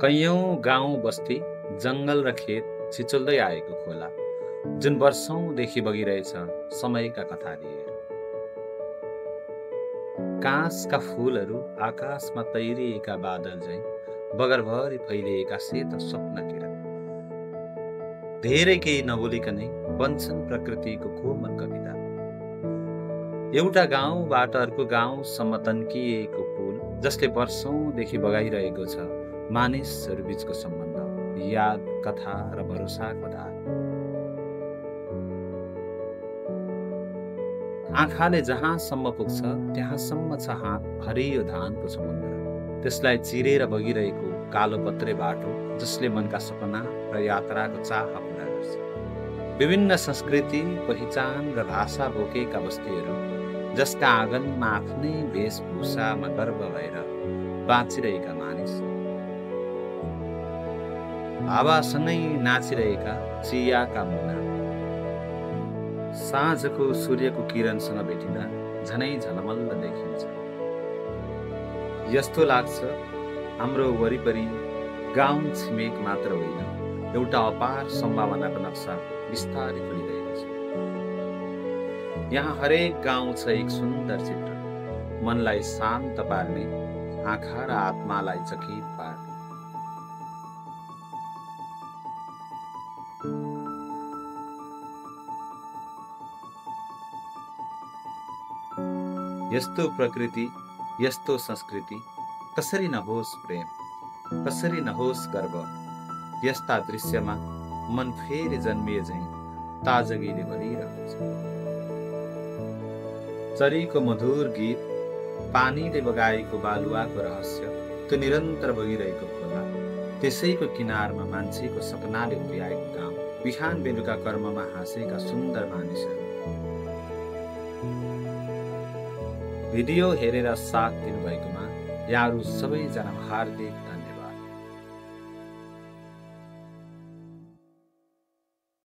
कैयौं गाउँ बस्ती जंगल र खेत छिचोल्दै आएको खोला जुन वर्षौंदेखि बगिरहेछ समयका कथा लिएर। काँसका फूलहरू आकाशमा तैरिएका बादल झैं बगरभरि फैलिएका सेता स्वप्न किरण। धेरै केही नबोलिकनै बन्छन् प्रकृतिको कोमल कविता। एउटा गाउँबाट अर्को गाउँसम्म तन्किएको पुल जसले वर्षौंदेखि बगाइरहेको छ मानिसहरू बीचको सम्बन्ध, याद, कथा र भरोसाको धार। आँखाले जहाँसम्म पुग्छ त्यहाँसम्म छ हरियो धानको समुद्र। त्यसलाई चिरेर बगिरहेको कालो पत्रे बाटो जसले मनका सपना र यात्राको चाह पूरा गर्छ। विभिन्न संस्कृति, पहिचान र भाषा बोकेका बस्तीहरू जसका आँगनमा आफ्नै वेशभूषामा गर्व भएर बाँचिरहेका मानिस, हावासँगै नाचिरहेका चियाका मुना। साँझको सूर्यको किरणसँग भेटिँदा झनै झलमल्ल देखिन्छ। यस्तो लाग्छ हाम्रो वरिपरि गाउँ छिमेक मात्र होइन, एउटा अपार सम्भावनाको नक्सा बिस्तारै खुलिरहेको छ। यहाँ हरेक गाउँ छ एक सुन्दर चित्र, मनलाई शान्त पार्ने, आँखा र आत्मालाई चकित पार्ने। यस्तो प्रकृति, यस्तो संस्कृति, कसरी नहोस् प्रेम, कसरी नहोस् गर्व। यस्ता दृश्यमा मन फेरि जन्मिए झैं ताजगीले भरिरहन्छ। चरीको मधुर गीत, पानीले बगाएको बालुवाको रहस्य, त्यो निरन्तर बगिरहेको खोला, त्यसैको किनारमा मान्छेको सपनाले उभ्याएको गाउँ, बिहान बेलुका कर्ममा हाँसेका सुन्दर मानिसहरू। भिडियो हेरेर साथ दिनुभएकोमा यहाँहरू सबैजना हार्दिक धन्यवाद।